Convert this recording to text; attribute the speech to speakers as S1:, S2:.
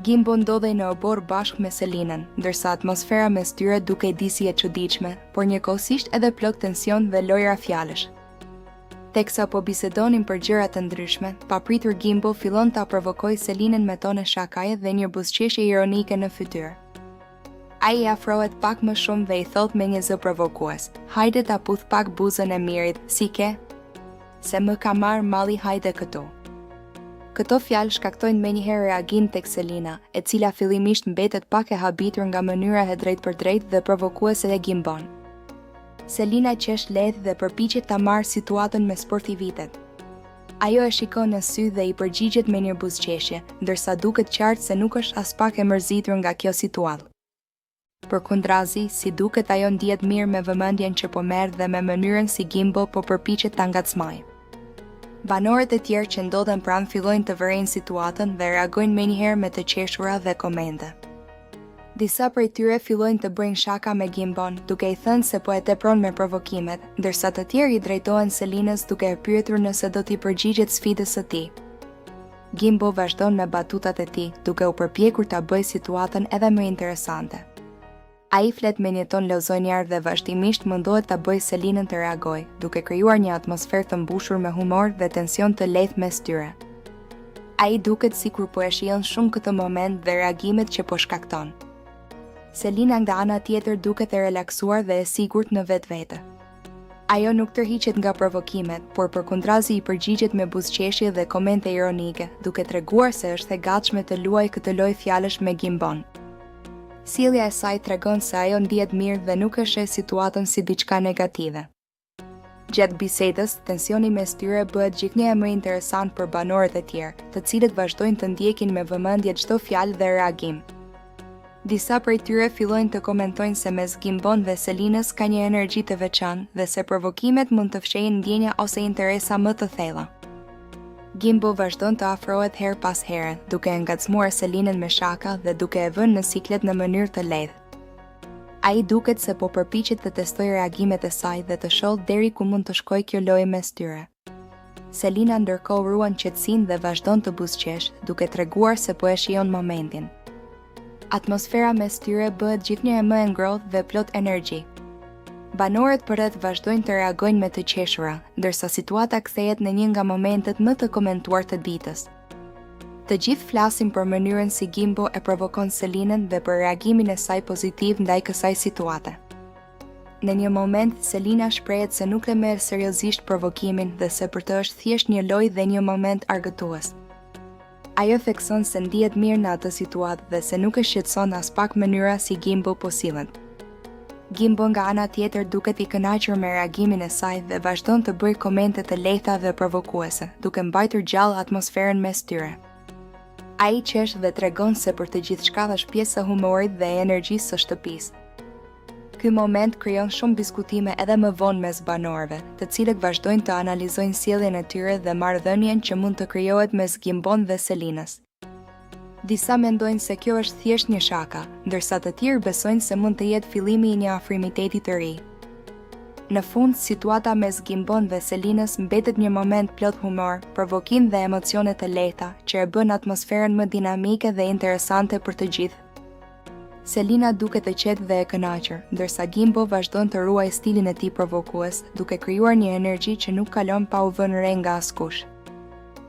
S1: Gimbo ndodhej në oborr bashkë me Selinën, ndërsa atmosfera mes tyre dukej disi e çuditshme, por njëkohësisht edhe plot tension dhe lojra fjalësh. Teksa po bisedonin për gjëra të ndryshme, papritur Gimbo fillon ta provokojë Selinën me tone shakaje dhe një buzëqeshje ironike në fytyrë. Ai i afrohet pak më shumë dhe i thotë me një zë provokues, Hajde ta puth pak buzën e Mirit, si ke? Se më ka marrë malli hajde këtu. Këto fjalë shkaktojnë menjëherë reagim tek Selina, e cila fillimisht mbetet pak e habitur nga mënyra e drejtpërdrejtë dhe provokuese e Gimbon. Selina qesh lehtë dhe përpiqet ta marrë situatën me sportivitet. Ajo e shikon në sy dhe i përgjigjet me një buzëqeshje, ndërsa duket qartë se nuk është aspak e mërzitur nga kjo situatë. Përkundrazi, si duket ajo ndihet mirë me vëmendjen që po merr dhe me mënyrën si Gimbo po përpiqet ta ngacmojë. Banorët e tjerë që ndodhen pranë fillojnë të vërejnë situatën dhe reagojnë menjëherë me të qeshura dhe komente. Disa prej tyre fillojnë të bëjnë shaka me Gimbon, duke i thënë se po e tepron me provokimet, ndërsa të tjerë i drejtohen Selinës duke e pyetur nëse do t'i përgjigjet sfidës së tij. Gimbo vazhdon me batutat e tij, duke u përpjekur ta bëjë situatën edhe më interesante. Ai flet me një ton lozonjar dhe vazhdimisht mundohet ta bëjë Selinën të reagojë, duke krijuar një atmosferë të mbushur me humor dhe tension të lehtë mes tyre. Ai duket sikur po e shijon shumë këtë moment dhe reagimet që po shkakton. Selina nga ana tjetër duket e relaksuar dhe e sigurt në vetvete. Ajo nuk tërhiqet nga provokimet, por përkundrazi i përgjigjet me buzëqeshje dhe komente ironike, duke treguar se është e gatshme të luajë këtë lojë fjalësh me Gimbon. Sjellja e saj tregon se ajo ndihet mirë dhe nuk e sheh situatën si diçka negative. Gjatë bisedës, tensioni mes tyre bëhet gjithnjë e më interesant për banorët e tjerë, të cilët vazhdojnë të ndjekin me vëmendje çdo fjalë dhe reagim. Disa prej tyre fillojnë të komentojnë se mes Gimbon dhe Selinës ka një energji të veçantë dhe se provokimet mund të fshehin ndjenja ose interesa më të thella. Gimbo vazhdon të afrohet herë pas here, duke e ngacmuar Selinën me shaka dhe duke e vënë në siklet në mënyrë të lehtë. Ai duket se po përpiqet të testojë reagimet e saj dhe të shohë deri ku mund të shkojë kjo lojë mes tyre. Selina ndërkohë ruan qetësinë dhe vazhdon të buzëqeshë, duke treguar se po e shijon momentin. Atmosfera mes tyre bëhet gjithnjë e më e ngrohtë dhe plot energji. Banorët përreth vazhdojnë të reagojnë me të qeshura, ndërsa situata kthehet në një nga momentet më të komentuar të ditës. Të gjithë flasin për mënyrën si Gimbo e provokon Selinën dhe për reagimin e saj pozitiv ndaj kësaj situate. Në një moment, Selina shprehet se nuk e merr seriozisht provokimin dhe se për të është thjesht një lojë dhe një moment argëtues. Ajo thekson se ndihet mirë në atë situatë dhe se nuk e shqetëson aspak mënyra si Gimbo po sillet. Gimbo nga ana tjetër duket i kënaqur me reagimin e saj dhe vazhdon të bëjë komente të lehta dhe provokuese, duke mbajtur gjallë atmosferën mes tyre. Ai qesh dhe tregon se për të gjithçka është pjesë e humorit dhe e energjisë së shtëpisë. Ky moment krijon shumë diskutime edhe më vonë mes banorëve, të cilët vazhdojnë të analizojnë sjelljen e tyre dhe marrëdhënien që mund të krijohet mes Gimbon dhe Selinës. Disa mendojnë se kjo është thjesht një shaka, ndërsa të tjerë besojnë se mund të jetë fillimi i një afrimiteti të ri. Në fund, situata mes Gimbon dhe Selinës mbetet një moment plot humor, provokim dhe emocione të lehta, që e bën atmosferën më dinamike dhe interesante për të gjithë. Selina duket e qetë dhe e kënaqur, ndërsa Gimbo vazhdon të ruajë stilin e tij provokues, duke krijuar një energji që nuk kalon pa u vënë re nga askush.